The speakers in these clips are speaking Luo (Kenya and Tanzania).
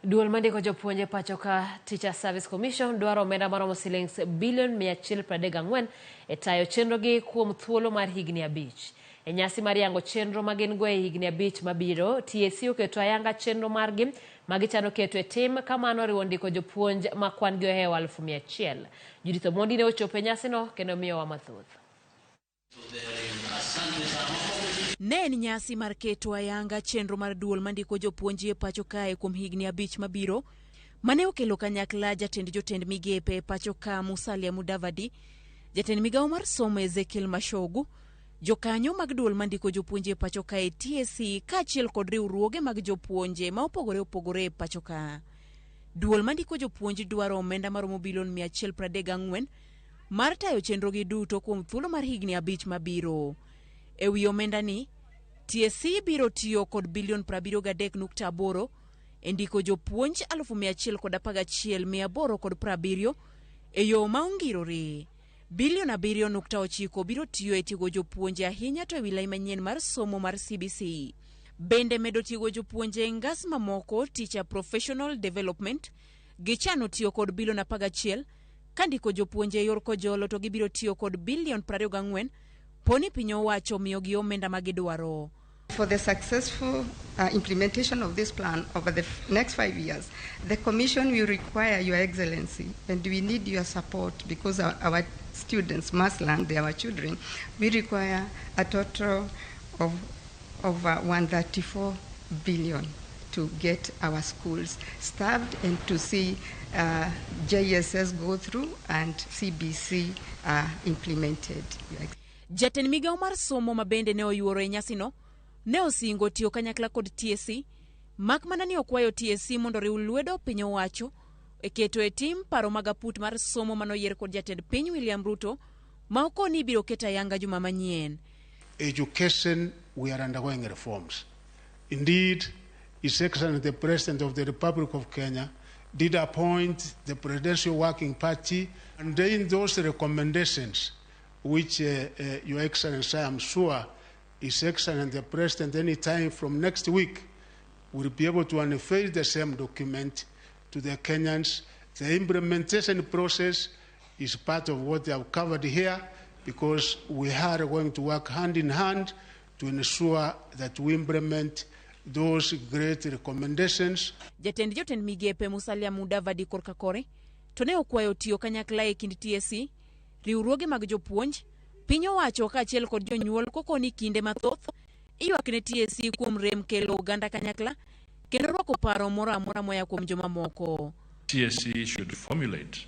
Duol mandiko jopuonje pacho ka Teacher Service Commission dwaro omenda maromo silings bilion 134 e tayo chenrogi kuom thuolo mar higni 5. E nyasi mar yango chenro ma gin go e higni 5 mabiro, TSC oketo ayanga chenro margi ma gichano keto e tim ka mano oriwo ndiko jopuonj ma kwan gi ohewo 100,000. Judith Omondi ne ochopo e nyasino kendo miyowa mathoth. Ne en nyasi mar keto ayanga chenro mar duol mandiko jopuonj e pacho kae kuom higni 5 mabiro, mane okelo kanyakla jatend jotend migepe e pacho ka Musalia Mudavadi, jatend migawo mar somo Ezekiel Machogu, jokanyo mag duol mandiko jopuonj e pacho kae TSC kaachiel kod riwruoge mag jopuonje ma opogore opogore e pacho ka. Duol mandiko jopuonj dwaro omenda maromo bilion 134 mar tayo chenrogi duto kuom thuolo mar higni 5 mabiro. E wi omendani, TSC biro tiyo kod bilion 73.8 e ndiko jopuonj 111,870 e yo ma ongirore. Bilion 7.9 biro tiyo e tiego jopuonje ahinya to e wi lai manyien mar somo mar CBC. Bende medo tiego jopuonje e ngas mamoko Teacher Professional Development gichano tiyo kod bilion 11 ka ndiko jopuonje e yor kojolo to gibiro tiyo kod bilion 24 poni piny owacho miyogi omenda ma gidwaro. For the successful implementation of this plan over the next 5 years, the Commission will require Your Excellency, and we need your support because our students must learn, they are our children. We require a total of over 134 billion to get our schools staffed and to see JSS go through and CBC implemented. Jatend migawo mar somo ma bende ne oyuoro e nyasino ne osingo tiyo kanyakla kod TSC, mak mana ni okwayo TSC mondo oriw lwedo piny owacho e keto e tim paro mag aput mar somo manoyier kod jatend piny William Ruto ma okoni ibiro ket ayanga juma manyien. Education, we are undergoing reforms. Indeed, His Excellency the President of the Republic of Kenya did appoint the Presidential Working Party, and in those recommendations, which Your Excellency, I am sure, His Excellency the President, any time from next week, will be able to unveil the same document to the Kenyans. The implementation process is part of what they have covered here, because we are going to work hand in hand to ensure that we implement those great recommendations. Jatend jotend migepe Musalia Mudavadi korka kore to ne okwayo tiyo kanyakla e kind TSC, riwruoge mag jopuonj, piny owacho kaachiel kod jonyuol kokoni kinde mathoth ywak ne TSC kuom rem kelo oganda kanyakla kendo rwako paro moro amora moya kuom jomamoko. TSC should formulate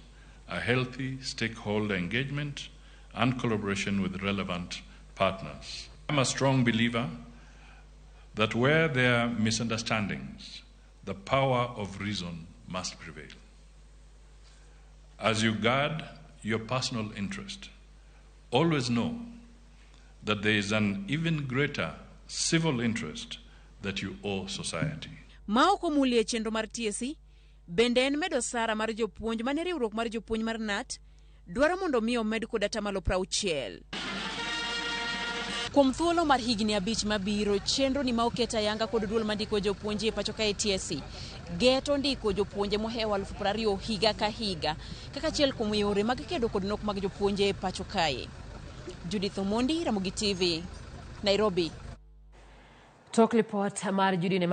a healthy stakeholder engagement and collaboration with relevant partners. I'm a strong believer that where there are misunderstandings, the power of reason must prevail. As you guard your personal interest, always know that there is an even greater civil interest that you owe society. Ma ok omulie chenro mar TSC bende en medo osara mar jopuonj mane riwruok mar jopuonj mar KNUT dwaro mondo mi omed kod atamalo 60. Kuom thuolo mar higni 5 mabiro, chenro ni ma oket ayanga kod duol mandiko jopuonje e pacho kae TSC geto ndiko jopuonje mohewo 20,000 higa ka higa kaka achiel kuom yore mag kedo kod nok mag jopuonje e pacho kae. Judith Omondi, Ramogi TV, Nairobi. Tok lipot mar Judy ne